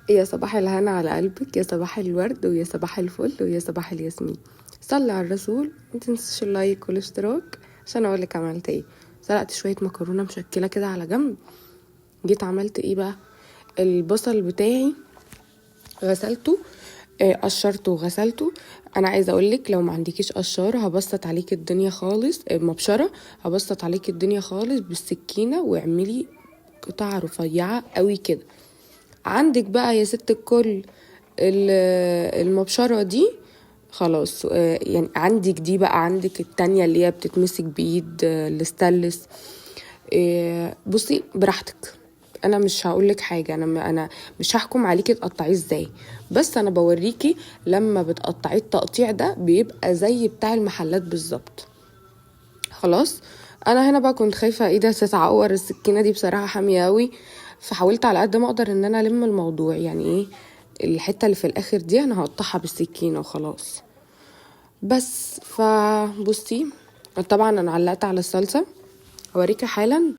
يا صباح الهنا على قلبك، يا صباح الورد ويا صباح الفل ويا صباح الياسمين. صلي على الرسول، ما تنسيش ال like والاشتراك عشان اقولك عملت ايه. سلقت شوية مكرونه مشكلة كده على جنب. جيت عملت ايه بقى؟ البصل بتاعي غسلته، قشرته وغسلته. انا عايزه اقولك لو ما عندكيش قشاره هبسط عليك الدنيا خالص، مبشرة هبسط عليك الدنيا خالص بالسكينة، واعملي قطع رفيعة قوي كده. عندك بقى يا ست الكل المبشره دي خلاص، يعني عندك دي بقى، عندك التانية اللي هي بتتمسك بايد، الستانلس. بصي براحتك، انا مش هقولك حاجة، انا مش هحكم عليكي تقطعيه ازاي، بس انا بوريكي لما بتقطعيه التقطيع ده بيبقى زي بتاع المحلات بالظبط. خلاص انا هنا بقى كنت خايفة ايه ده تتعور السكينة دي، بصراحة حامية قوي، فحاولت على قد ما اقدر ان انا الم الموضوع. يعني ايه الحتة اللي في الاخر دي انا هقطعها بالسكينة وخلاص. بس فبصي طبعا انا علقت على الصلصه، هوريكي حالا.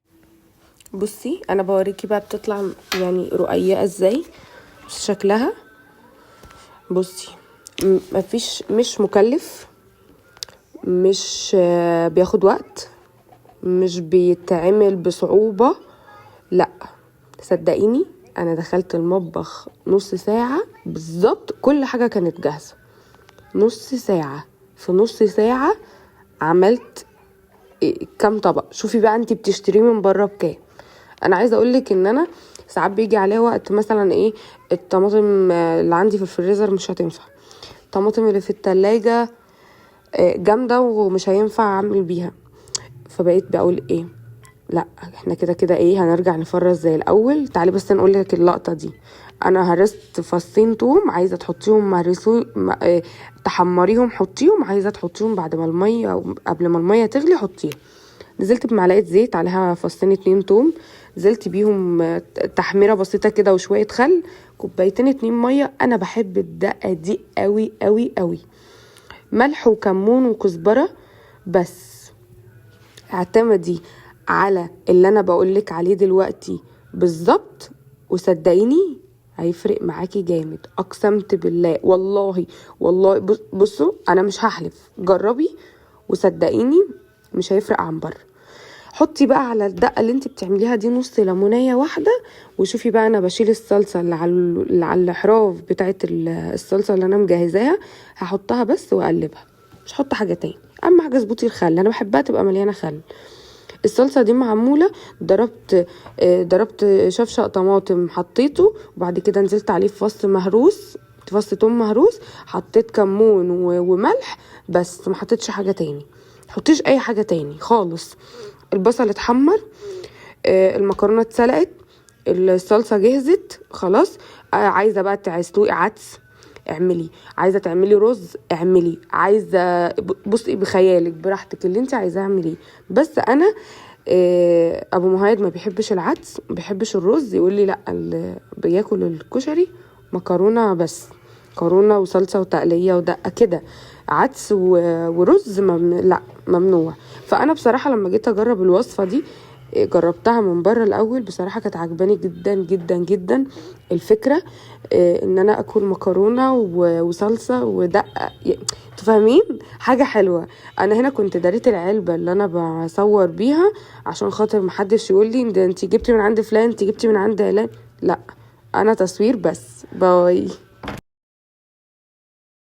بصي انا بوريكي بقى بتطلع يعني رقيقه ازاي شكلها. بصي مفيش، مش مكلف، مش بياخد وقت، مش بيتعمل بصعوبة، لا صدقيني انا دخلت المطبخ نص ساعة بالظبط كل حاجة كانت جاهزة. نص ساعة، في نص ساعة عملت كام طبق. شوفي بقى انتي بتشتريه من بره بكام. انا عايزه اقولك ان انا ساعات بيجي عليا وقت مثلا ايه، الطماطم اللي عندي في الفريزر مش هتنفع، الطماطم اللي في التلاجة، جامدة ومش هينفع اعمل بيها، فبقيت بقول ايه، لا احنا كده كده ايه هنرجع نفرز زي الاول. تعالي بس نقول لك اللقطة دي. انا هرست فصين توم، عايزه تحطيهم مهرسو، تحمريهم حطيهم، عايزه تحطيهم بعد ما المية أو قبل ما المية تغلي حطيهم. نزلت بمعلقه زيت عليها فصين 2 توم، نزلت بيهم، تحميره بسيطة كده وشوية خل، كوبايتين 2 مية. انا بحب الدقة دي قوي قوي قوي. ملح وكمون وكزبره بس. اعتمدي على اللي انا بقولك عليه دلوقتي بالظبط، وصدقيني هيفرق معاكي جامد، اقسمت بالله والله والله. بصوا انا مش هحلف، جربي وصدقيني مش هيفرق عن بره. حطي بقى على الدقة اللي انت بتعمليها دي نص ليمونيه واحدة، وشوفي بقى انا بشيل الصلصه اللي على الحراف بتاعه الصلصه اللي انا مجهزاها، هحطها بس واقلبها، مش هحط حاجة تاني. اهم حاجة اظبطي الخل، انا بحبها تبقى مليانة خل. الصلصه دي معمولة، ضربت شفشق طماطم حطيته، وبعد كده نزلت عليه فص مهروس، فص توم مهروس، حطيت كمون وملح بس، ما حطيتش حاجة تاني، حطيش اي حاجة تاني خالص. البصل اتحمر، المكرونه اتسلقت، الصلصه جهزت خلاص. عايزه بقى تسلقي عدس اعملي، عايزه تعملي رز اعملي، عايزه بصي بخيالك براحتك اللي انت عايزاه اعمليه. بس انا، ابو مهيد ما بيحبش العدس، ما بيحبش الرز، يقول لي لا، بياكل الكشري مكرونه بس، مكرونه وصلصه وتقليه ودقة كده، عدس ورز لا ممنوع. فانا بصراحة لما جيت اجرب الوصفة دي، جربتها من بره الاول، بصراحة كانت عجباني جدا جدا جدا الفكرة، ان انا اكل مكرونه وصلصه ودقة، انتوا فاهمين، حاجة حلوة. انا هنا كنت داريت العلبة اللي انا بصور بيها عشان خاطر محدش يقول لي ده انتي جبتي من عند فلان، انتي جبتي من عند علان، لا انا تصوير بس. باي.